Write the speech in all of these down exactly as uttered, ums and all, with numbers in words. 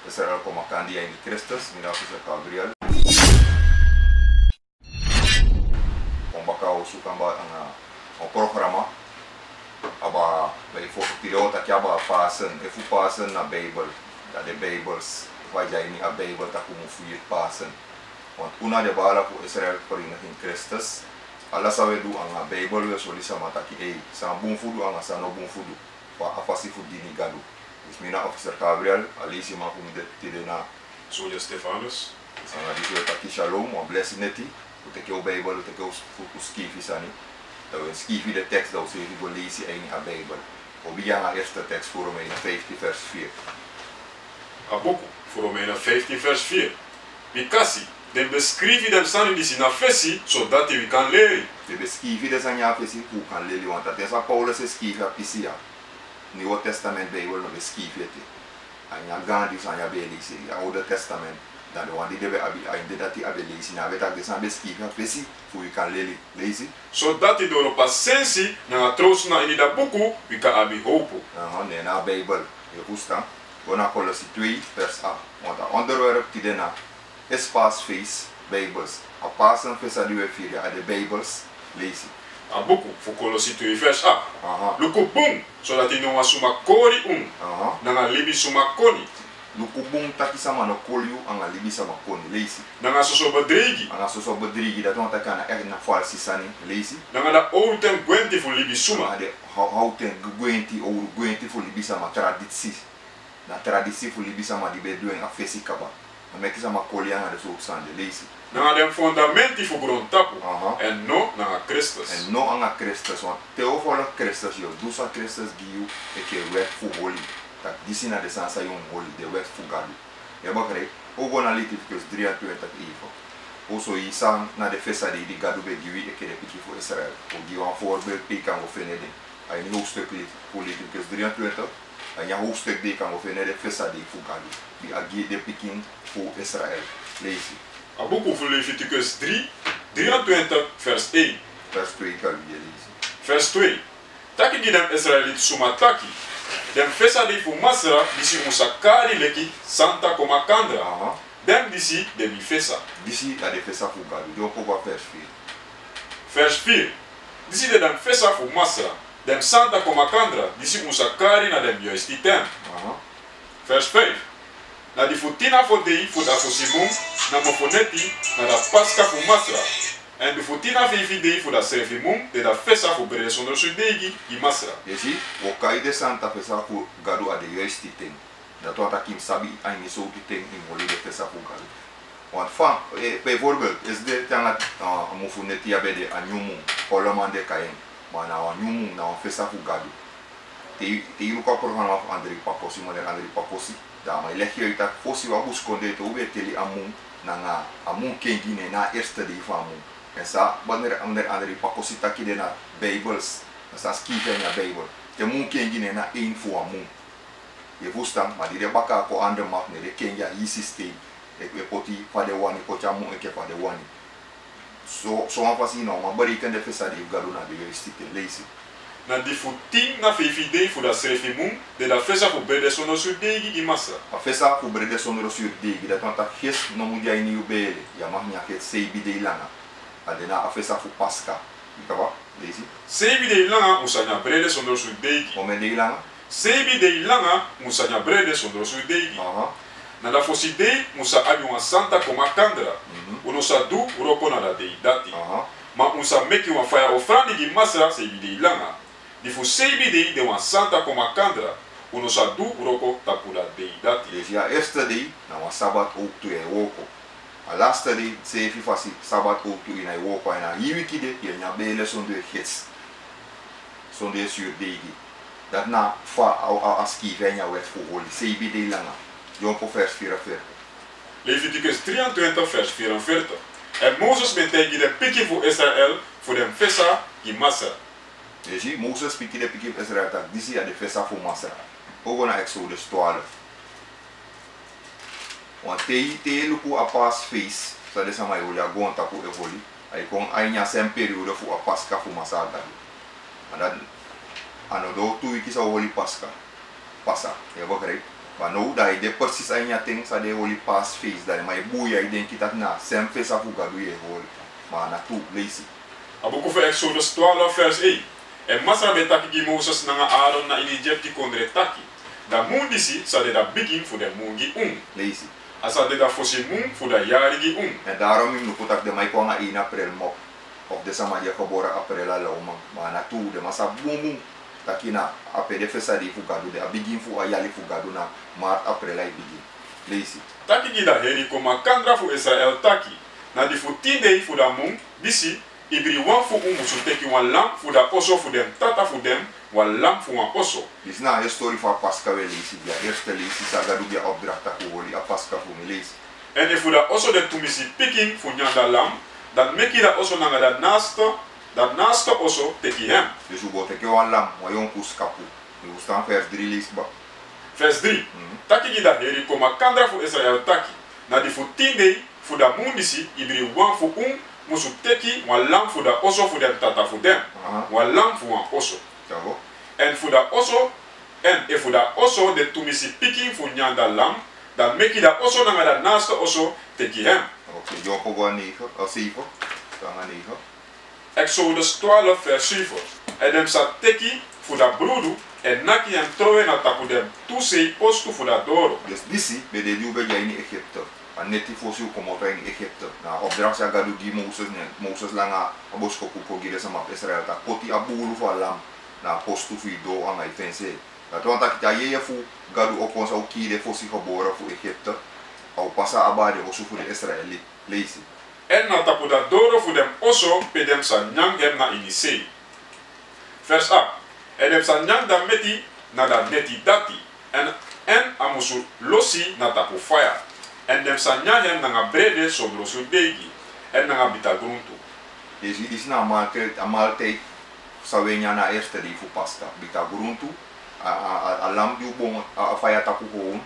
Israel kon makandra ini Kristus, mi na Officer Gabriel. Kon baka wi o suku kamba nanga wan programa aba, bai fo, tide wi o taki aba Pasen. Efu Pasen na Bijbel, dan de Bijbels, efu a de ini a Bijbel taki un mu firi Pasen. Want un na den baala fu Israel vereniging Kristus. Ala san wi e du, anga Bijbel wi e sori sama taki, ei, san bun fu du anga san no bun fu du, fa a fasi fu dini Gadu. Dus mi na Officer Gabriel, a leisiman fu mi de tide na Soldier Stefanus. Anga disi wi e taki shalom, wan blesi neti. Wi teki wi Bijbel, wi teki wi s-, wi, wi skiifi sani. Dan wi e skiifi den tekst, dan wi seefi go leisi a ini a Bijbel. Wi o bigin anga eerste tekst fu Romeinen vijftien vers vier. A buku fu Romeinen vijftien vers vier. Bikasi den ben skrifi den sani disi na fesi, sodati wi kan leri. Den ben skiifi den sani ya na fesi fu wi kan leli. Want a ten san Paulus e skiifi a pisi ya, Nieuwe Testament Bijbel no ben skiifi ete. A ini a gaandi san a be e leisi, a Oude Testament. Dan den wan di den ben abi a ini den dati a be e leisi, ne a be taki den sani ben skiifi a fesi fu wi kan leli. Leisi. Sodati doro pasensi nanga trowsu na ini dati buku wi kan abi howpu. Aha, ne na a Bijbel. Yu e fusutan? Go na Kolosi twee vers acht. Want a onderwerp tide na Paasfeest, Bijbels. A Pasen fesa di wi e firi, a de Bijbels. Leisi. A buku fu Kolosi twee vers acht. Aha. Luku bun, sodati no wan suma kori unu, aha, nanga libisuma koni. Luku bun taki sama no kori yu anga libisama koni. Leisi. Nanga soso bedreigi. Anga soso bedreigi, dati wani taki a na echt na falsi sani. Leisi. Nanga den owru ten gwenti fu libisuma. Anga den how-, hawten gwenti, owru gwenti fu libisama, tradisi. Na tradisi fu libisama di ben du en a fesi kaba. A meki sama kori yu anga den sortu sani de. Leisi. Nanga den fondamenti fu grontapu. Aha. Èn no nanga Kristus. Èn no anga Kristus, want te yu o folgu Kristus, yu o du san Kristus gi yu enke wet fu holi. Taki disi na den sani san yu mu holi, den wet fu Gadu. Yu e begrijp? Un o go na Leviticus drieëntwintig even. Un o si san na den fesa dei di Gadu ben gi wi enke den pikin fu Israel. Un o gi wan voorbeeld pe yu kan go feni den. A ini hoofdstuk Le-, fu Leviticus drieëntwintig, a ini a hoofdstuk de yu kan go feni den fesa dei fu Gadu di a gi den pikin fu Israel. Leisi. A buku fu Leviticus drie, drieëntwintig, vers één. Vers twee kan wi leisi. Vers twee. Taki gi den Israeliti suma taki: Den fesa dei fu Masra disi un sa kari leki santa kon makandra. Aha. Den disi de mi fesa. Disi na den fesa fu Gadu. Di o kon go a vers vier. Vers vier. Disi de den fesa fu Masra, den santa kon makandra disi un sa kari na den yoisti ten. Aha. Vers vijf. Na di fu tin na fo dei fu dati fosi mun, na mofoneti, na dati Paska fu Masra. Èn di fu tin na feifi dei fu dati srefi mun, de dati fesa fu brede sondro surdeigi gi Masra. Yu e si, wi o kai den santa fesa fu Gadu a den yoisti ten. Dati wani taki yu mu sabi a ini sortu ten yu mu holi den fesa fu Gadu. Want fa, eh, bijvoorbeeld, esde te anga, ah, a mun fu neti ya ben de a nyun mun, koloman den e kai en. Ma na wan nyun mun, na wan fesa fu Gadu. Te, te yu luku a programa fu André Pakosi, meneer André Pakosi, dan a man e legi yu taki fosi wi a busikondee te un ben e teli a mun, nanga a mun kengi, ne na a eerste dei fu a mun. Èn san meneer, meneer André Pakosi taki de na Bijbels, na san skrifi a ini a Bijbel. Te mun kengi, ne na één fu a mun. Yu e fusutan? Ma di den bakaa kon aan de macht, ne den kengi a hii systeem. E, e poti fa den wani, poti a mun enke fa den wani. So, so wan fasi yu no man bereiken den fesa dei fu Gadu na den yoisti ten. Leisi. Na di fu tin na feifi dei fu dati srefi mun, de dati fesa fu brede sondro surdeigi gi Masra. A fesa fu brede sondro surdeigi, dati wani taki gist no mu de a ini yu beele. Yu á mag nyan gist seibi dei langa. A de na a fesa fu Paska. Yu kaba? Leisi. Seibi dei langa un sa nyan brede sondro surdeigi. Omeni dei langa? Seibi dei langa un sa nyan brede sondro surdeigi. Aha. Na dati fosi dei un sa abi wan santa kon makandra. Mhm. Un no sa du wroko na dati dei dati. Aha. Ma un sa meki wan faya ofrandi gi Masra seibi dei langa. Di fu seibi dei de wan santa kon makandra, un no sa du wroko tapu dati dei dati. Leisi. A eerste dei na wan sabat owktu, yu e wooko. A laatste dei, seifi fasi, sabat owktu, yu no e wooko. Èn a hii wiki de yu e nyan beele sondee gist, sondee surdeigi. Dati na fa a, a, a skrifi a ini a wet fu holi, seibi dei langa. Dyompo vers vierenveertig. Leviticus drieëntwintig vers vierenveertig. Èn Moses ben taigi den pikin fu Israel fu den fesa gi Masra. Yu e si, Moses piki den pikin fu Israel taki disi a den fesa fu Masra. Wi o go na Exodus twaalf. Want te, te yu e luku a Paasfeest san den sama e holi, a goontapu e holi, a e kon a ini a srefi periode fu a Paska fu Masra Gadu. Ma dati a no doo tu wiki san wi holi Paska. Pasa, yu e begrijp? Ma now dan a e de precies a ini a ten san den e holi Paasfeest, dan den man e buuya yu denki taki na a sem fesa fu Gadu yu e holi. Ma a na tu. Leisi. A buku fu Exodus twaalf vers één. En Masra ben taki gi Moses nanga Aaron na ini Egipti kondre taki: Da mun disi sa de da bigin fu den mun gi un. Leisi. A sa de da fosi mun fu da yari gi un. En daarom yu mus luku taki den man e kon nanga ini april mop, of den sama di e gebore april a lawman. Ma a na tu, den man sabi bunbun taki na a pe den fesa dei fu Gadu de, a bigin fu a yali fu Gadu na maart, april a e bigin. Leisi. Taki gi da heri kon makandra fu Israel taki: Na di fu tin dei fu da mun disi, ibriwan fu un musu teki wan lam fu da oso fu den tata fu den, wan lam fu wan oso. Disi na a histori fu a Paska we leisi, di a eerste leisi san Gadu gi a opdracht taki un holi a Paska fu mi. Leisi. En efu da oso de tumisi pikin fu nyan da lam, dan meki da oso nanga da naaste, da naaste oso teki hem. Dus un bo teki wan lam, wan yonku skapu. Yu fustan? Vers drie leisi kba. Vers drie. Mhm. Taki gi da heri kon makandra fu Israel taki: Na di fu tin dei fu da mun disi, ibriwan fu un musu teki wan lam fu da oso fu den tata fu den. Aha. Wan lam fu wan oso. Dyago. En fu da oso, en efu da oso de tumisi pikin fu nyan da lam, dan meki da oso nanga da naaste oso teki hem. Ok, yu opo go a negen, a zeven. Nanga negen. Exodus twaalf vers zeven. En den sa teki fu da brudu, en naki hem trowe na tapu den tu sei postu fu da doro. Dus disi ben de di un ben de a ini Egipte. A neti fosi un komoto a ini Egipte. Na a opdracht san Gadu gi Moses, ne, Moses langa a boskopu kon gi den sama fu Israel taki poti a buulu fu a lam na a postu fu yu doo anga yu fensei. Dati wani taki te a yeye fu Gadu o kon, san o kiri den fosi gebore fu Egipte, a o pasa abra den osu fu den Israeliti. Leisi. En na tapu da doro fu den oso pe den sa nyan hem na ini sei. Vers acht. En den sa nyan da meti na da neti dati, en, en a musu losi na tapu faya. En den sa nyan hem nanga brede sondro sudeigi, en nanga bita gruntu. Yu si, disi na a maaltijd, a maaltijd san un e nyan na a eerste dei fu Paska. Bita gruntu, a, a, a, a lam di un bon a, a faya tapu gewoon,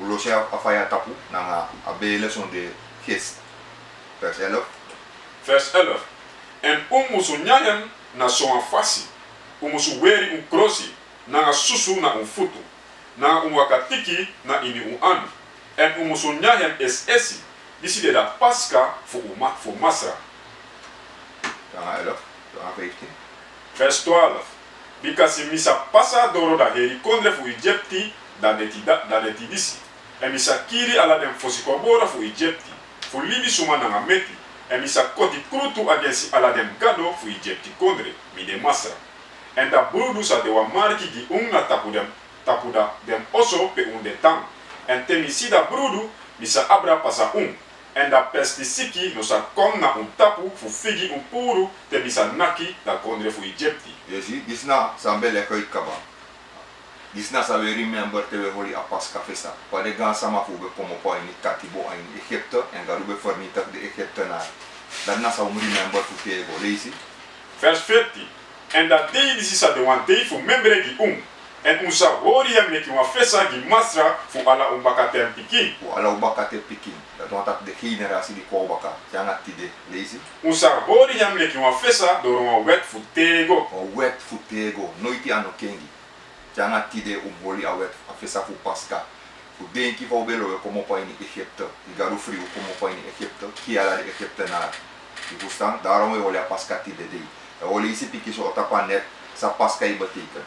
un losi a, a faya tapu nanga a bele sondro gist. Vers elf. Vers elf. En un musu nyan hem na sowan fasi: un musu weri un krosi, nanga susu na un futu, nanga un wakatiki na ini un anu. En un musu nyan hem esi esi. Disi de da Paska fu un ma-, fu Masra. Nanga elf, nanga vijftien. Vers twaalf. Bikasi mi sa pasa doro da heri kondre fu Egipti da neti da, da neti disi. En mi sa kiri ala den fosi gebore fu Egipti, fu libisuma nanga meti. En mi sa koti krutu agensi ala den gado fu Egipti kondre. Mi de Masra. En da brudu sa de wan marki gi un na tapu den, tapu da den oso pe un de tan. En te mi si da brudu, mi sa abra pasa un. En da pestisiki no sa kon na un tapu fu figi un puru, te mi sa naki da kondre fu Egipti. Yu si, disi na san ben leki uit kaba. Disi na san un e remember te un e holi a Paska fesa. Fa den gaansama fu un ben komopo a ini katibo a ini Egipte, en Gadu ben vernietig den Egiptenaren. Dati na san un mus remember fu tego. Leisi. Vers veertien. En da dei disi sa de wan dei fu memre gi un. En un sa hori hem leki wan fesa gi Masra fu ala un bakaten pikin. Fu ala un bakaten pikin. Dati wani taki den generasi di kon baka te nanga tide. Leisi. Un sa hori hem leki wan fesa doro wan wet fu tego. Wan wet fu tego. Noiti a no kengi. Te nanga tide un mus holi a wet, a fesa fu Paska. Fu denki fa un ben lowe komopo a ini Egipte. Di Gadu fri un komopo a ini Egipte, kiri ala den Egiptenaren. Yu fustan? Daarom un e holi a Paska tide dei. Dan un o leisi pikinso o tapu a net san Paska e betekent.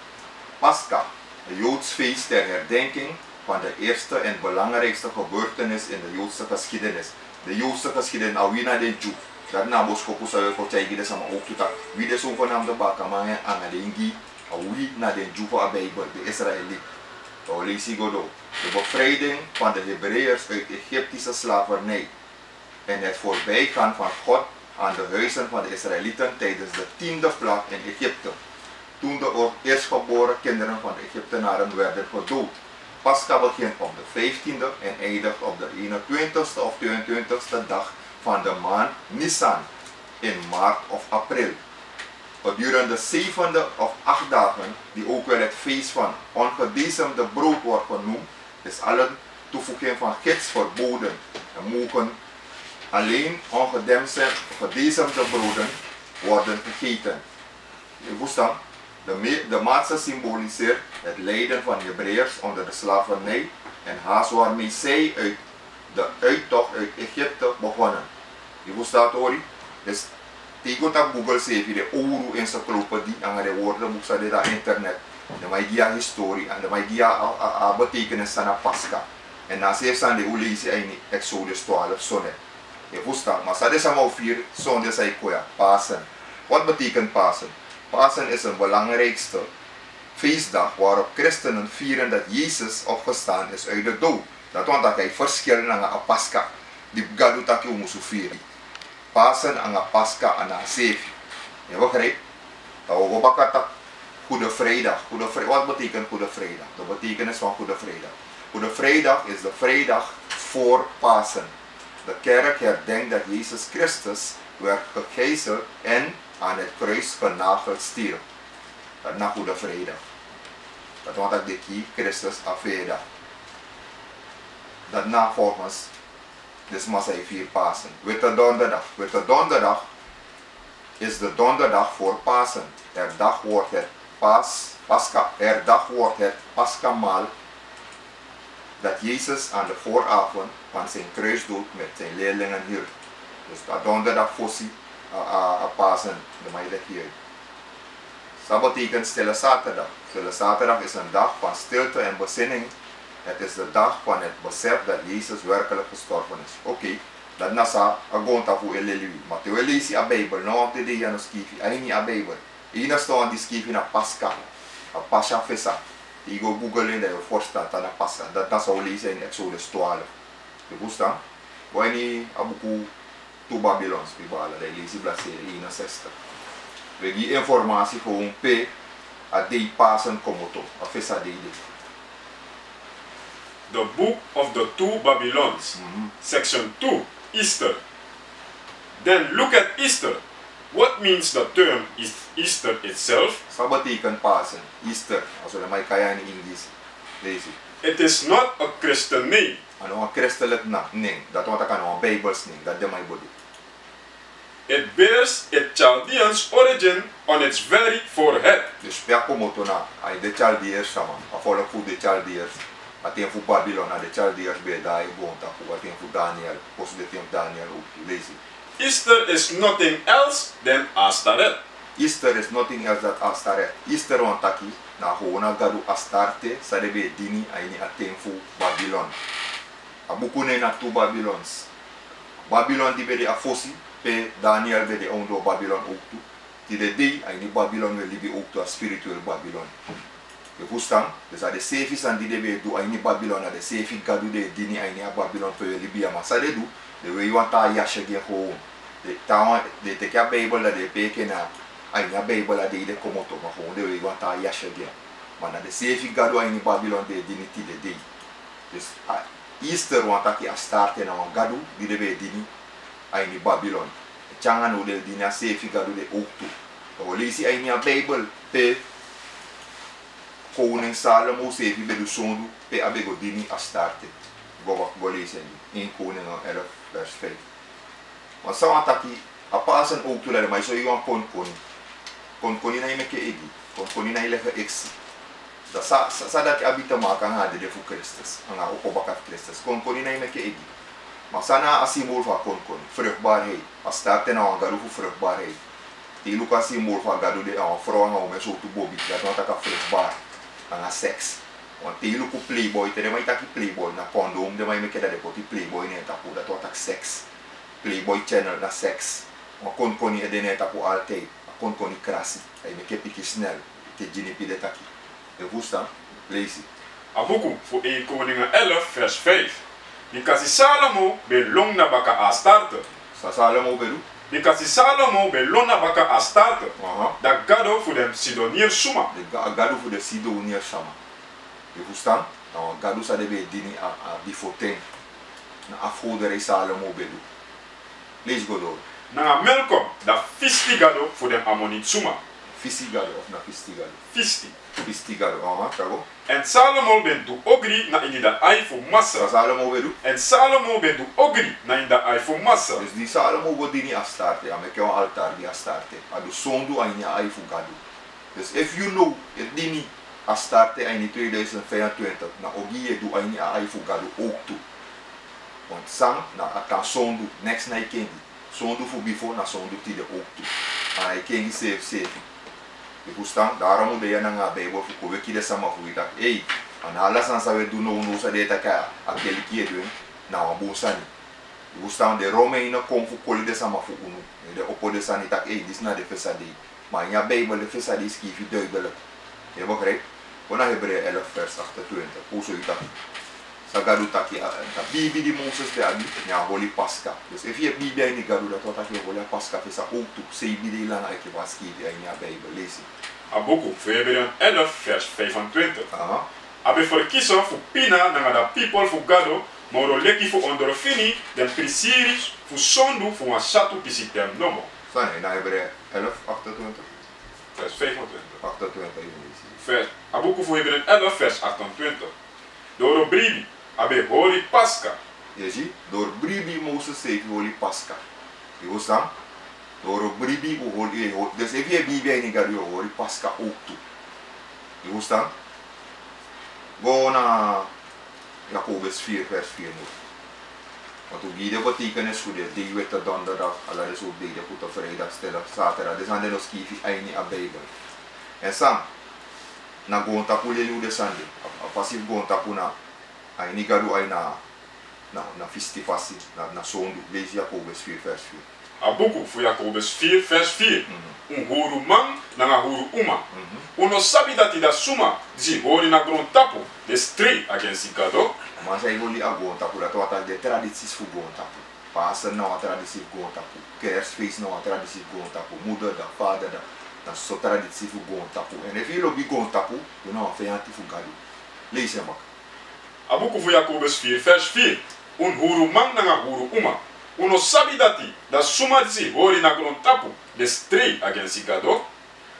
Paska, een Joods feest ter herdenking van de eerste en belangrijkste gebeurtenis in de Joodse geschiedenis. De Joodse geschiedenis, na wi na den Dyu. Dati na a boskopu san un e kon tyari gi den sama ook tu taki wi de zogenaamde baakaman nanga den Ingi, a wi na den Dyu fu a Bijbel, de Israëliet. Dan un o leisi go doro. De bevrijding van de Hebreeërs uit Egyptische slavernij en het voorbijgaan van God aan de huizen van de Israëlieten tijdens de tiende plaag in Egypte, toen de oor-, eerstgeboren kinderen van de Egyptenaren werden gedood. Paska begint op de vijftiende en eindigt op de eenentwintigste of tweeëntwintigste dag van de maand Nisan, in maart of april. Gedurende zevende of acht dagen, die ook wel het feest van ongedecemde brood wordt genoemd, is alle toevoeging van gist verboden en mogen alleen ongedemse-, gedecemde broden worden gegeten. Yu fustan? De me-, de matzah symboliseert het lijden van Hebreeërs onder de slavernij En haast waarmee zij uit de uittocht uit Egypte begonnen. Yu fusta a tori? Dus te yu go tapu Google seefi, den owru encyclopedie nanga den woordenboek san de na internet, den man e gi yu a historie, den man e gi yu a, a, a, a betekenis san na Pascha. En na a seefi sani de un leisi a ini Exodus twaalf, sonde. Yu fusta? Ma san den sama o firi sonde san e kon ya, Pasen. Wat betekent Pasen? Pasen is een belangrijkste feestdag waarop christenen vieren dat Jezus opgestaan is uit de dood. Dati wani taki a e verschil nanga a Pascha di Gadu taki un musu firi. Pasen nanga Pascha a na a seefi. Yu begrijp? Dan un o go baka tapu Goede Vrijdag. Goede Vrij-, wat betekent Goede Vrijdag? De betekenis van Goede Vrijdag. Goede Vrijdag is de vrijdag voor Pasen. De kerk herdenkt dat Jezus Christus werd gegijzeld en aan het kruis genageld stierf. Dati na Goede Vrijdag. Dati wani taki den kii Kristus a feeda. Dati na volgens den sma san e firi Pasen. Witte Donderdag. Witte Donderdag is de donderdag voor Pasen. Herdacht wordt het Pas-, Pascha, herdacht wordt het Paschamaal dat Jezus aan de vooravond van zijn kruisdood met zijn leerlingen hield. Dus a donderdag fosi a, a, a Pasen, den man e leki yu uit. San betekent Stille Zaterdag? Stille Zaterdag is een dag van stilte en bezinning. Het is de dag van het besef dat Jezus werkelijk gestorven is. Oké, dati na san a goontapu e leli wi. Ma te un e leisi a Bijbel, no wan fu den dei ya no skiifi a ini a Bijbel. Enigste wan di skiifi na Pascha, a Pascha fesa. Yu go Google en, dan yu o ferstan san na Pascha. Dati na san un leisi a ini Exodus twaalf. Yu fusta? Go a ini a buku Tu Babylons, mi baala, dan yu leisi bladzijde eenenzestig. Wi e gi informasi fu un pe a dei Pasen komoto, a fesa dei de. The Book of the Two Babylons, Mhm. Section two, Easter. Then look at Easter. What means the term Eas-, Easter itself? San betekent Pasen, Easter, a so den man e kai en in Ingi? Leisi. It is not a Christian name. A no wan christelijk na-, nen. Dati wani taki a no wan Bijbels nen. Dati den man e bedoel. It bears its Chaldeans origin on its very forehead. Dus pe a komoto na, a ini den Chaldeërs sama, a volk fu den Chaldeërs. A ten fu Babylon, na den Chaldeërs ben de a ini goontapu, a ten fu Daniel, fosi den ten fu Daniel owktu. Leisi. Easter is nothing else than Astareth. Easter is nothing else than Astareth. Easter wani taki na a gewone gadu Astarte san den ben e dini a ini a ten fu Babylon. A buku nen na Tu Babylons. Babylon di ben de a fosi, pe Daniel ben de a ondoo Babylon owktu. Tide dei a ini Babylon wi e libi owktu, a spiritueel Babylon. Yu fusutan? Dus a den seefi sani di den ben e du a ini Babylon, na den seefi gadu den e dini a ini a Babylon pe wi e libi ya. Ma san den du, den wei wan taa yasi gi en gewoon. Den taa wan, den teki a Bijbel, dan den e pee enke na a ini a Bijbel a dei den komoto, ma gewoon den wei wan taa yasi gi en. Ma na den seefi gadu a ini Babylon den e dini tide dei. Dus a Easter wani taki Astarte na wan gadu di den ben e dini a ini Babylon. Te anga now den e dini a seefi gadu de owktu. Dan wi o leisi a ini a Bijbel pe koning Salomo seefi ben du sondu pe a ben go dini Astarte. Go, go leisi en. Een Koningen elf vers vijf. Ma san wani taki, a Pasen owktu, dan den man e sori yu wan konkoni. Konkoni na e meke egi. Konkoni na e lege eksi. Dan san, san, san dati abi te maken anga a dede fu Kristus, anga a opo baka fu Kristus? Konkoni na e meke egi. Ma san na a symbool fu a konkoni? Vruchtbaarheid. Astarte na wan gadu fu vruchtbaarheid. Te yu luku a symbool fu a gadu de, a wan frow anga omen sowtu bobi. Dati wani taki a vruchtbaar. Anga seks. Want te yu luku Playboy, te den man e taki Playboy, na condoom den man e meke, dan den poti Playboy na en tapu, dati wani taki seks. Playboy Channel na seks. Wan konkoni e de na en tapu altijd. A konkoni krasi. A e meke pikin snel. Te ginipi de taki. Yu fusutan? Leisi. A buku fu een Koningen elf vers vijf. Bikasi Salomo ben lon na baka Astarte. San Salomo ben du? Bikasi Salomo ben lon na baka Astarte. Aha. Da gado fu den Sidoniërs suma. Den ga-, a gadu fu den Sidoniërs sama. Yu fusutan? Na wan gadu san den ben e dini a, a bifoten. Na afgoderij Salomo ben du. Leisi go doro. Nanga Milkom, da fisti gado fu den Amonit suma. Fisti gado of na fisti gado? Fisti. Fisti gado, aha, tyari go. Èn Salomo ben du ogri na ini da ai fu Masra. San Salomo ben du? Èn Salomo ben du ogri na ini da ai fu Masra. Dus di Salomo go dini Astarte, a meke wan altaar gi Astarte, a du sondu a ini a ai fu Gado. Dus efu yu now e dini A starti a ini tweeduizend vijfentwintig, na ogii yu e du a ini a ai fu Gado owktu. Want san na a tan sondu, neks na yu kengi. Sondu fu bifo na sondu tide owktu. A na yu kengi seefi seefi. Yu fustan, daarom un de ya nanga a Bijbel fu kon weki den sama fu wi taki, ei, a na ala sani san wi e du nownow san den e taki a keliki e du en, na wan bun sani. Yu fustan, den Romeini kon fu koli den sama fu unu. Ne den opo den sani taki, ei, disi na den fesa dei. Ma ini a Bijbel den fesa dei sikiifi duidelijk. Yu e begrijp? Go na Hebreeën elf vers achtentwintig. Fu un soi taki san Gado taki, a, a biibi di Moses ben abi, ne a holi Paska. Dus efu yu e biibi a ini Gado, dati wani taki yu e holi a Paska fesa owktu, seibi dei langa enke fa a sikiifi a ini a Bijbel. Leisi. A buku fu Hebreeën elf vers vijfentwintig. Aha. A ben ferkisi fu pina nanga den pipel fu Gado, moro leki fu onderfini den prisiri fu sondu fu wan syatu pisi ten nomo. San na Hebreeën elf achtentwintig? Vers vijfentwintig. Achtentwintig, yu leisi. Vers, a buku fu Hebreeën elf vers achtentwintig. Doro bribi, a ben hori Paska. Yu e si, doro bribi Moses seefi hori Paska. Yu fustan? Doro bribi un hori, yu e hori. Dus efu yu e biibi a ini Gado yu o hori Paska owktu. Yu fustan? Go na Jacobus vier vers vier no. Want un gi den betekenis fu den dei, witte donderdag, ala den sortu dei, den Goede Vrijdag, Stille Zaterdag. Den sani den no sikiifi a ini a Bijbel. En san na goontapu leli un den sani de. A, a fasi fu goontapu na a ini Gado ai na, na, na fisti fasi, na, na sondu. Leisi Jacobus vier vers vier. A buku fu Jacobus vier vers vier. Mhm. Un huruman nanga huru uma. Mhm. Un no sabi dati, dati suma disi hori na grontapu de strei agensi Gado? A man san e hori a goontapu, dati wani taki den tradities fu goontapu. Pasen na wan tradisi fu goontapu. Kerstfeest na wan tradisi fu goontapu. Moederdag, Vaderdag, na so tradisi fu goontapu. En efu yu lobi goontapu, yu na wan feyanti fu Gado. Leisi en baka. A buku fu Jacobus vier vers vier. Un huruman nanga huru uma. Un no sabi dati, dati suma disi hori na grontapu de strei agensi Gado?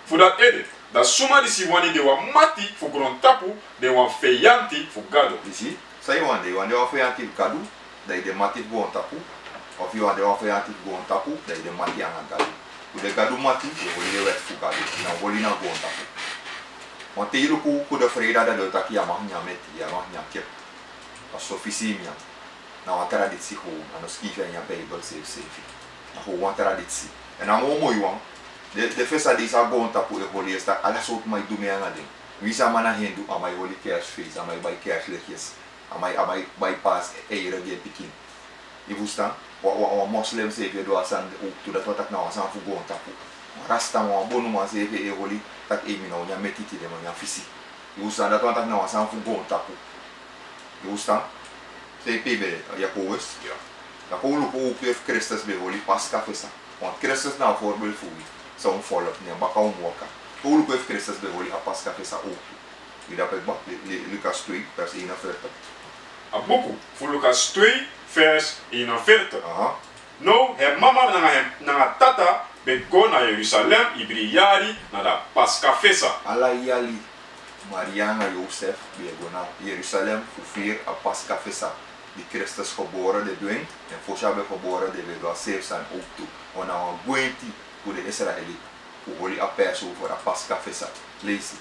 Fu dati ede, dati suma disi wani de wan mati fu grontapu de wan feyanti fu Gado. Yu si, san yu wani de, yu wani de wan feyanti fu Gado, dan yu de mati fu goontapu? Of yu wani de wan feyanti fu goontapu, dan yu de mati anga Gado? Fu de Gado mati, yu e hori den wet fu Gado, yu no hori na goontapu. Want te yu luku Goede Vrijdag, dan den o taki yu á mag nyan meti, yu á mag nyan kip. A so fisi yu nyan. Na wan tradisi gewoon, a no sikiifi a ini a Bijbel seefi seefi. Na gewoon wan tradisi. En a moo moi wan, den, den fesa dei san goontapu e hori, yu e si taki ala sortu man e du mee anga den. Winsi a man na Hindu, a man e hori Kerstfeest, a man e bai kerstlichtjes, a man e, a man e bai paaseieren gi en pikin. Yu fustan? Wan, wan, wan moslim seefi e du a sani owktu, dati wani taki na wan sani fu goontapu. Wan rastaman, wan bonuman seefi e hori taki, ei, mi no o nyan meti tide, mi o nyan fisi. Yu fustan? Dati wani taki na wan sani fu goontapu. Yu fustan? San yu pei ben, Jacobus? Ya. Dan kon un luku owktu efu Kristus ben hori Paska fesa. Want Kristus na a voorbeeld fu wi, san un follow, na en baka un mu waka. Kon un luku efu Kristus ben hori a Paska fesa owktu. Yu dape kba, Lu-, Lu-, Lukas twee, vers eenenveertig. A buku fu Lukas twee, vers eenenveertig. Aha. Now, en mama nanga en, nanga tata ben go na Jerusalem ibri yari na a Paska fesa. Ala yali Maria nanga Yosef ben e go na Jerusalem fu firi a Paska fesa, di Kristus gebore de du en, en fosi a ben gebore den ben du a seefi sani owktu. Wan na wan gwenti fu den Israëlieten fu hori a Passover, a Paska fesa. Leisi.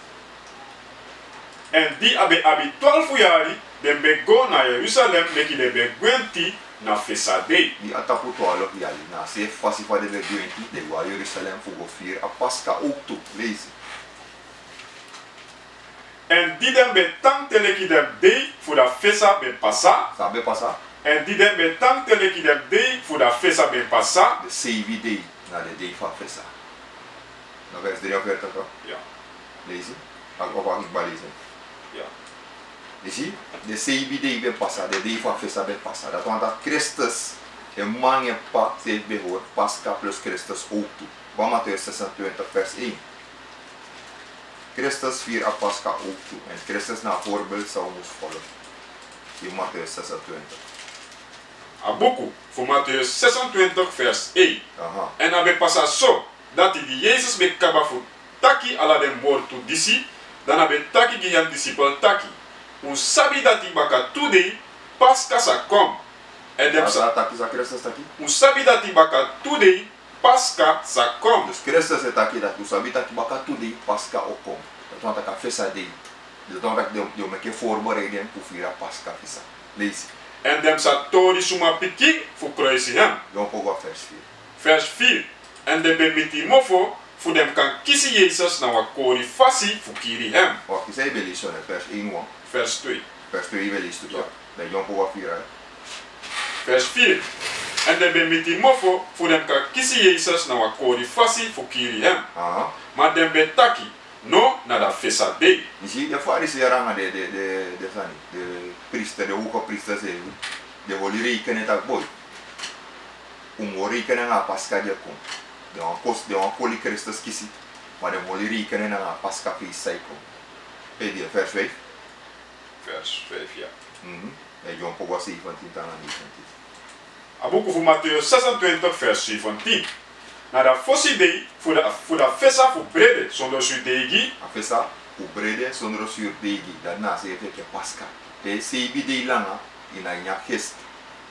En di a ben abi twalfu yari, den ben go na Jerusalem, leki den ben gwenti na fesa dei. Di a tapu twalfu yari, na a seefi fasi fa den ben gwenti, den go a Jerusalem fu go firi a Paska owktu. Leisi. En di den ben tan te leki den dei fu a fesa ben pasa. San ben pasa? En di den ben tan te leki den dei fu a fesa ben pasa. Den seibi dei na den dei fu a fesa. Na vers drieënveertig, toch? Ya. Leisi. Of, of, of, kba, leisi. Ya. Yu si, den seibi dei ben pasa, den dei fu a fesa ben pasa. Dati wani taki Kristus, en mama en papa seefi ben hori Paska plus Kristus owktu. Go na Matthäus zesentwintig vers één. Kristus firi a Paska owktu, en Kristus na a voorbeeld san un mus follow. Ini Matthäus zesentwintig. A buku fu Matthäus zesentwintig vers één. Aha. En a ben pasa so, dati di Yesus ben kaba fu taki ala den wortu disi, dan a ben taki gi en disipel taki: Un sabi dati baka tu dei Paska sa kon. En den... San, sa, san a taki, san Kristus taki? Un sabi dati baka tu dei Paska sa kon. Dus Kristus e taki dati un sabi taki baka tu dei Paska o kon. Dati wani taki a fesa dei. Dus dan taki den, den o meki voorbereiding fu firi a Paska fesa. Leisi. Èn den sa tori suma pikin fu kroisi hem. Yu o poko a vers vier. Vers vier. Èn den ben miti mofo fu den kan kisi Yesus na wan kori fasi fu kiri hem. Wakti, san yu ben leisi, vers één wan. Vers twee. Vers twee yu ben leisi tu. Ja. Dan yu o poko a vier, hè. Vers vier. Èn den ben miti mofo fu den kan kisi Yesus na wan kori fasi fu kiri hem. Aha. Ma den ben taki: No, na dati fesa dei. Yu si, den Farisei nanga den, den, den, den sani, den priester, den hoge priester srefi, den hori rekening taki: Boi, un mu hori rekening nanga a Paska di e kon. Den wani kos, den wani kori Kristus kisi, ma den mu hori rekening nanga a Paska feest san e kon. Pe di e, vers vijf? Vers vijf, ja. Mhm. Dan yu o poko a zeventien te nanga negentien. A buku fu Mateus zesentwintig, vers zeventien. Na dati fosi dei fu dati, fu dati fesa fu brede sondro surdeigi. A fesa fu brede sondro surdeigi, dati na a srefi enke Paska. Pe seibi dei langa ini a ini a gist.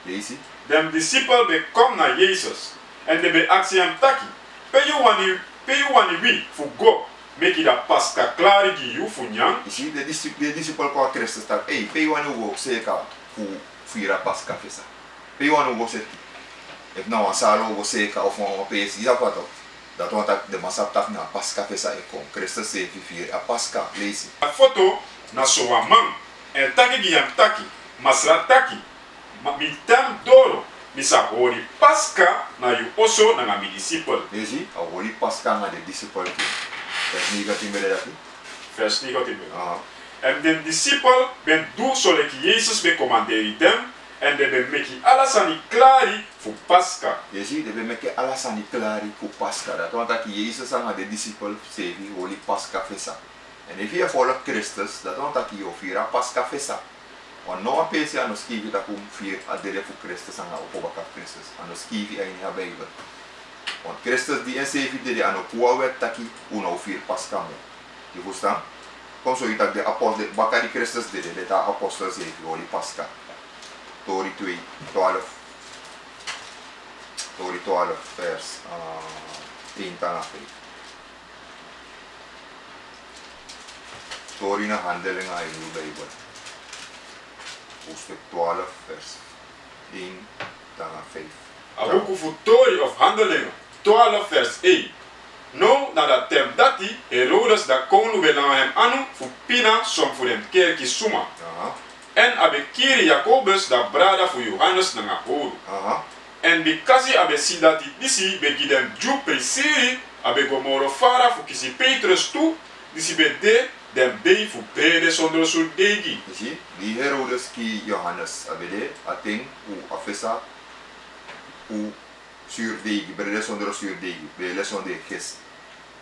Leisi. Den disipel ben kon na Yesus, èn den ben aksi hem taki: Pe yu wani, pe yu wani wi fu go meki dati Paska klari gi yu fu nyan? Yu si, den disi-, den disipel kon a Kristus taki: Ei, pe yu wani un go seeka fu firi a Paska fesa? Pe yu wani un go seti? Efu na wan salo un go seeka of wan, wan peesi, yu sabi fa tok. Dati wani taki den man sabi taki na a Paska fesa e kon. Kristus srefi firi a Paska. Leisi. A foto na so wan man, èn taki gi hem taki: Masra taki, ma mi ten doro, mi sa hori Paska na yu oso nanga mi disipel. Yu si, a hori Paska nanga den disipel tu. Vers negentien ben de dati. Vers negentien ben. Aha. Èn den disipel ben du soleki Yesus ben komanderi den, èn den ben meki ala sani klari fu Paska. Yu si, den ben meki ala sani klari fu Paska. Dati wani taki Yesus nanga den disipel srefi hori Paska fesa. Èn efu yu e folg Kristus, dati wani taki yu o firi a Paska fesa. Want no wan peesi a no skrifi taki un mu firi a dede fu Kristus nanga a opo baka fu Kristus. A no skrifi a ini a Bijbel. Want Kristus di ensrefi dede, a no puru a wet taki un no o firi Paska moro. Yu frustan? Kon so yu taki den apos-, den, baka di Kristus dede, den taa apostel srefi hori Paska. Tori twee, twaalf. Tori twaalf, vers, eh, één te nanga vijf. Tori na Handelingen a ini yu Bijbel. Hoofdstuk twaalf, vers één te nanga vijf. A buku fu Tori of Handelingen twaalf, vers één. Now, na dati ten dati, Herodes dati kownu ben langa hem anu fu pina son fu den kerki suma. Aha. Èn a ben kiri Jakobus, dati brada fu Johannes, nanga howru. Aha. Èn bikasi a ben si dati disi ben gi den Dyu prisiri, a ben go moro fara fu kisi Petrus tu, disi ben de den dei fu brede sondro surdeigi. Yu si, di Herodes kii Johannes, a ben de a ten fu a fesa fu surdeigi, brede sondro surdeigi, ben de sondro gist.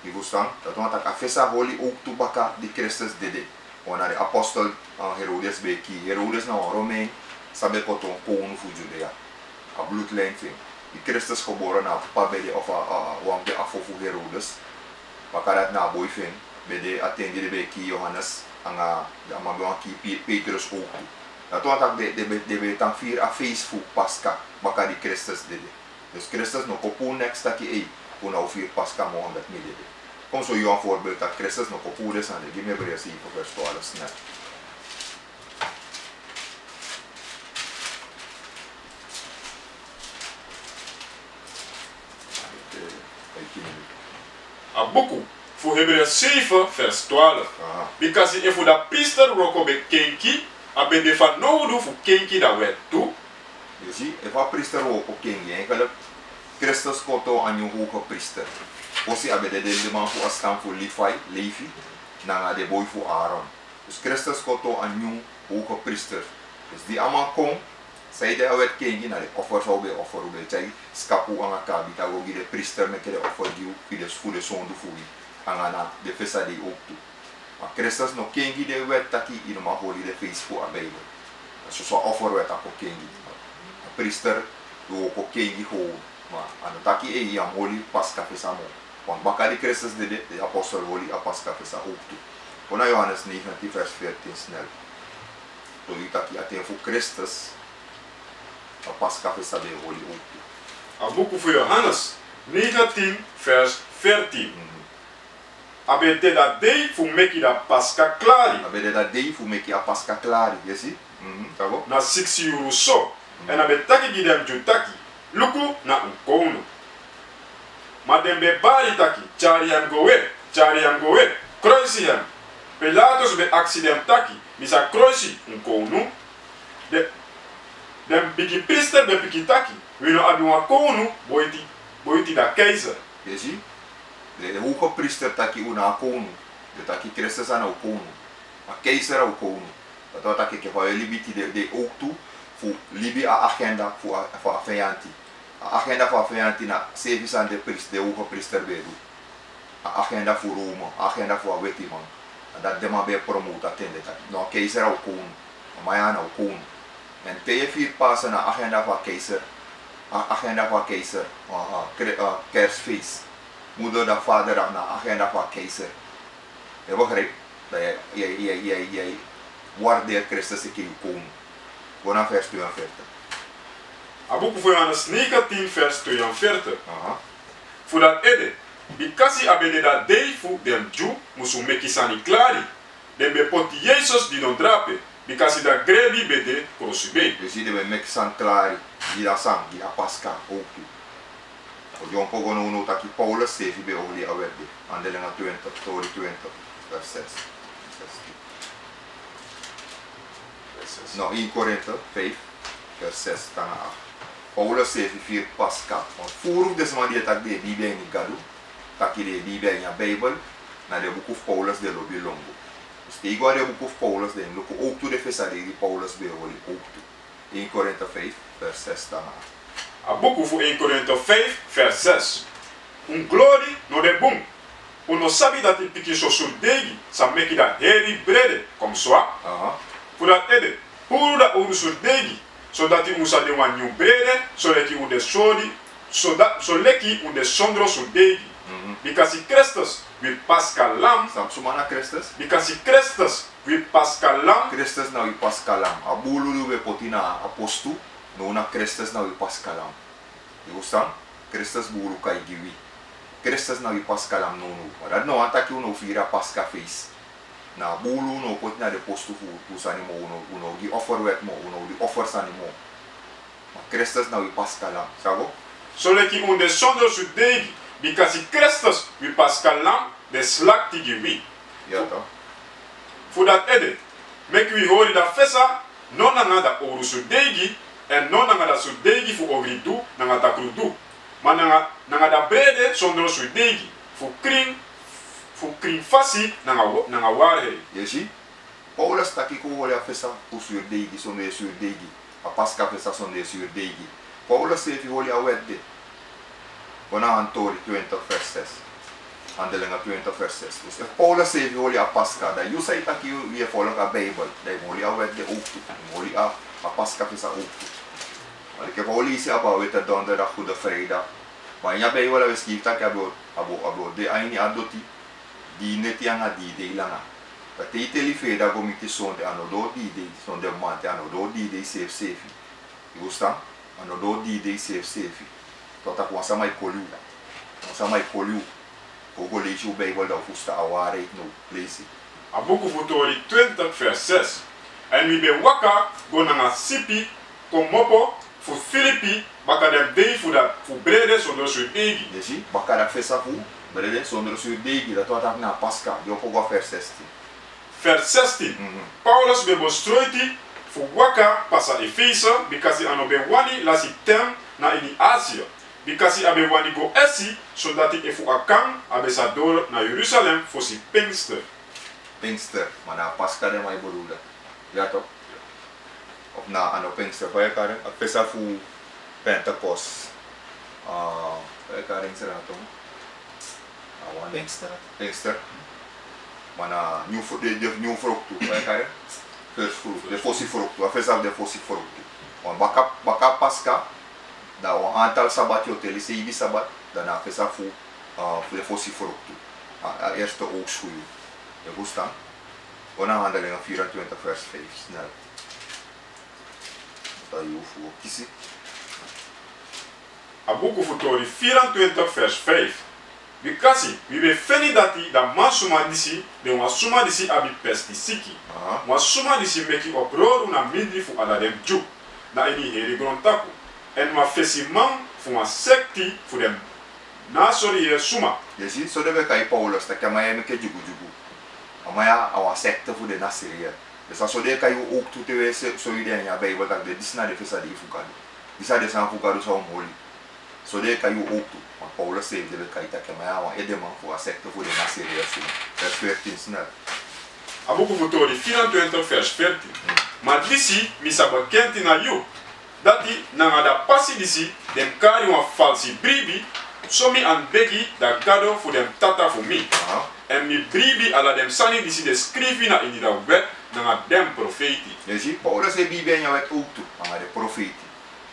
Yu frustan? Dati wani taki a fesa hori owktu baka di Kristus dede. Want na den apostel, eh, Herodes ben e kii. Herodes na wan Romein san ben kon toon kownu fu Judea. A bloodlijn fu en. Di Kristus gebore, na a p'pa ben de of a, a, a, wan fu den afo fu Herodes. Baka dati na a boi fu en ben de a ten di den ben e kii Johannes, nanga a man ben wani kii Pe-, Petrus owktu. Dati wani taki den, den ben, den ben e tan firi a feest fu Paska baka di Kristus dede. Dus Kristus no kon puru neks taki: Ei, un no o firi Paska moro, omdat mi dede. Kon so yu wan voorbeeld taki Kristus no kon puru den sani de. Gi mi Hebreeën zeven vers twaalf snel. A buku fu Hebreeën zeven vers twaalf. Aha. Bikasi efu dati priester wroko ben kenki, a ben de fanowdu fu kenki dati wet tu. Yu si, efu a priester wroko kenki, eigenlijk Kristus kon toon a nyun hoge priester. Fosi a ben de den, den man fu a stam fu Levi, Levi, nanga den boi fu Aaron. Dus Kristus kon toon a nyun hoge priester. Dus di a man kon, sanede a wet kenki? Na den offer san un ben e offer, un ben e tyari skapu nanga kabita go gi den priester meki den offer gi un, fu den, fu den sondu fu wi, nanga na den fesa dei owktu. Ma Kristus no kenki den wet taki yu no man hori den feest fu a Bijbel. Na soso a offerwet a kon kenki. A priester wroko kenki gewoon. Ma a no taki: Ei, yu á mu hori Paska fesa moro. Want baka di Kristus dede, den apostel hori a Paska fesa owktu. Go na Johannes negentien vers veertien snel. Tori taki a ten fu Kristus a Paska fesa ben e hori owktu. A buku fu Johannes negentien vers veertien. Mhm. A ben de dati dei fu meki a Paska klari. A ben de dati dei fu meki a Paska klari, yu e si? Mhm, tago. Na siksi yuru so. Mhm. Èn a ben taki gi den Dyu taki: Luku na un kownu. Ma den ben bari taki: Tyari en gwe, tyari en gwe, kroisi en. Pilatus ben aksi den taki: Mi sa kroisi un kownu? Den, den bigi priester ben piki taki: Wi no abi wan kownu boiti, boiti da keizer. Yu e si? Den, den hoge priester taki un no abi kownu. Den taki Kristus a no un kownu. Ma keizer a un kownu. Dati wani taki enke fa yu e libi tide, den owktu fu libi a agenda fu a, fu a feyanti. A agenda fu a feyanti na sefi san den pris-, den hoge priester ben e du. A agenda fu Rome, a agenda fu a wetiman. A dati den man ben e promote a ten de taki: No, a keizer a un kownu. A man ya a no un kownu. Èn te yu e firi Pasen na a agenda fu a keizer. A agenda fu a keizer. A, a, kre-, a, kerstfeest. Moederdag, vaderdag na a agenda fu a keizer. Yu e begrijp? Dan yu e, yu e, yu e, yu e, yu e waardeer Kristus enke yu kownu. Go na vers tweeënveertig. A buku fu Johannes negentien vers tweeënveertig. Aha. Fu dati ede, bikasi a ben de dati dei fu den Dyu musu meki sani klari, den ben poti Yesus didon drape, bikasi da grebi ben de krosibei. Yu e si, den ben meki sani klari gi da san, gi a Paska owktu. Wi dyompo go now, now taki Paulus sefi ben oli a wet de. Handelingen twintig, Tori twintig, vers zes. Vers zes. No, één Korinte vijf, vers zes, nanga acht. Paulus sefi firi Paska. Want furu fu den sma di e taki den e biibi a ini Gado, taki den e biibi a ini a Bijbel, na den buku fu Paulus den lobi lon go. Dus te yu go na den buku fu Paulus, dan yu luku owktu den fesa dei di Paulus ben oli owktu. Één Korinte vijf, vers zes, nanga acht. A buku fu één Korinte vijf, vers zes. Un glori no de bun. Un no sabi dati pikinso surdeigi sa meki da heri brede kon swa? Aha. Fu dati ede, puru da owru surdeigi, sodati un sa de wan nyun brede, soleki un de sori, soda-, soleki un de sondro surdeigi. Mhm. Bikasi Kristus, wi Paska lam. San suma na Kristus? Bikasi Kristus, wi Paska lam. Kristus na wi Paska lam. A buulu di un ben poti na a postu, now na Kristus na wi Paska lam. Yu e frustan? Kristus buulu kai gi wi. Kristus na wi Paska lam nownow. Ma dati no wani taki un no firi a Paska feest. Na a buulu un no poti na den postu fu, fu sani moo, un no, un no gi offer wet moo, un no di offer sani moo. Ma Kristus na wi Paska lam. Sago? Soleki un de sondro surdeigi, bikasi Kristus, wi Paska lam, ben slakti gi wi. Ya, toch. Fu dati ede, meki wi hori da fesa, no nanga da owru surdeigi, èn no nanga da surdeigi fu ogridu nanga takrudu, ma nanga, nanga da brede sondro surdeigi, fu krin, fu krin fasi nanga wa-, nanga waarheid. Yu e si? Paulus taki kon hori a fesa fu surdeigi sondro surdeigi. A Paska fesa sondro surdeigi. Paulus sefi hori a wet de. Go na Hantori twintig vers zes. Handelingen twintig vers zes. Dus efu Paulus sefi hori a Paska, dan yu san e taki yu e folg a Bijbel, dan yu mu hori a wet de owktu. Yu mu hori a, a Paska fesa owktu. Ma leki fa un leisi abra Witte Donderdag, Goede Vrijdag. Ma ini a Bijbel a ben skrifi taki a ben o, a ben o, a ben o de a ini a doti dii neti nanga dii dei langa. Dan te yu teli freida go miti sonde, a no doo dii dei, sonde mamanten, a no doo dii dei seefi seefi. Yu e frustan? A no doo dii dei seefi seefi. Toch, taki wan sama e koli yu. Wan sama e koli yu. Go, go leisi yu Bijbel, dan yu o frustan a waarheid now. Leisi. A buku fu Tori twintig vers zes. Èn mi ben waka go nanga sipi komopo fu Filipi, baka den dei fu da, fu brede sondro surdeigi. Yu e si, baka da fesa fu brede sondro surdeigi, dati wani taki na Paska. Dyompo go a vers zestien. Vers zestien. Mhm. Paulus ben besluiti fu waka pasa Efese, bikasi a no ben wani lasi ten na ini Asia, bikasi a ben wani go esi, sodati efu a kan, a ben sa doro na Yerusalem fosi Pinkster. Pinkster, ma na Paska den man e bedoel dati. Ya toch? Of na, a no Pinkster, fa yu e kari en? A fesa fu Pentecost. Ah, fa yu e kari en, sranato? A wan Pinkster. Pinkster. Ma na nyun fru-, den, den nyun fruktu, fa yu e kari en? First fruit, den fosi fruktu, a fesa fu den fosi fruktu. Wan baka, baka Paska, dan wan aantal sabat yu o teli, seibi sabat, dan na a fesa fu, ah, fu den fosi fruktu. A, a eerste oogst fu yu. Yu e frustan? Go na Handelingen vierentwintig vers vijf, snel. Dan yu fu kisi. A buku fu Tori vierentwintig vers vijf. Bikasi wi ben feni dati, dan mansma disi, den wan suma disi abi pesti siki. Aha. Wan suma disi meki oproru na mindri fu ala den Dyu na ini heri grontapu, èn wan fesiman fu wan sekti fu den Nasariyere suma. Yu si, so den ben kai Paulus taki a man ya e meke dyugudyugu. A man ya a wan sekte fu den Nasariyere. Dus a so den e kai yu owktu te wi e sori den a ini a Bijbel taki den disi na den fesa dei fu Gado. Disi a den sani fu Gado san un mus oli. So den e kai yu owktu. Ma Paulus srefi den ben kai taki a man ya a wan edeman fu a sekte fu den Nasariyere suma. Vers veertien snel. A buku fu Tori vierentwintig vers veertien. Ma disi mi sa bekenti na yu, dati nanga da pasi disi den kari wan falsi bribi, so mi anbegi da Gado fu den tata fu mi. Aha. Èn mi bribi ala den sani disi den skrifi na ini da wet nanga den profeiti. Yu si, Paulus e bibi a ini a wet owktu, nanga den profeiti.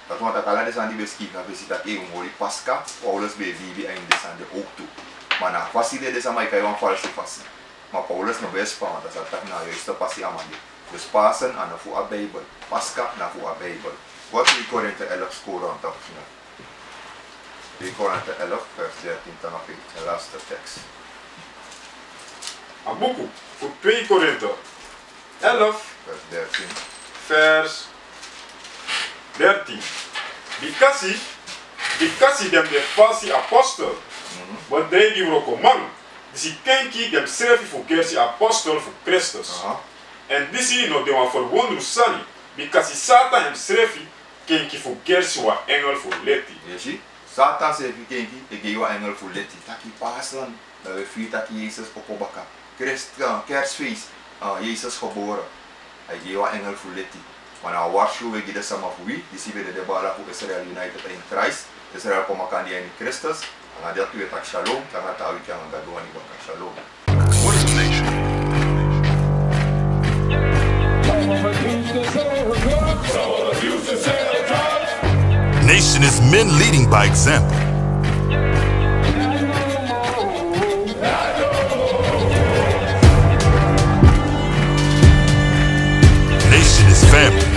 Dati wani taki ala den sani di ben skrifi na fesi taki un mus oli Paska, Paulus ben e bibi a ini den sani de owktu. Ma na a fasi de den sama e kai wan falsi fasi. Ma Paulus no ben e span, want a sa taki na a yuiste pasi a man de. Dus Pasen a no fu a Bijbel. Paska na fu a Bijbel. Go twee Korinte elf, scroll down tapu snel. Twee Korinte elf, vers dertien, tan na veertien, laatste tekst. A buku fu twee Korinte elf, vers dertien. Vers dertien. Bikasi, bikasi den de falsi apostel, mhm, bedreigi wrokoman, disi kenki densrefi fu gersi apostel fu Kristus. Aha. Èn disi no de wan ferwondru sani, bikasi Satan hensrefi kenki fu gersi wan engel fu leti. Yu si, Satan srefi kenki e gei wan engel fu leti. Taki Pasen, dan wi e firi taki Yesus o kon baka. Kres-, eh, Kersfeest, eh, Yesus gebore. A e gei wan engel fu leti. Ma na wan warskow wi e gi den sama fu wi disi ben de den baala fu Israel united in Christ. Israel kon makandra ini Kristus. Nanga dati wi e taki shalom, te nanga taa wiki nanga Gado wani baka. Shalom. What is a nation? Nation is men leading by example. Nation is family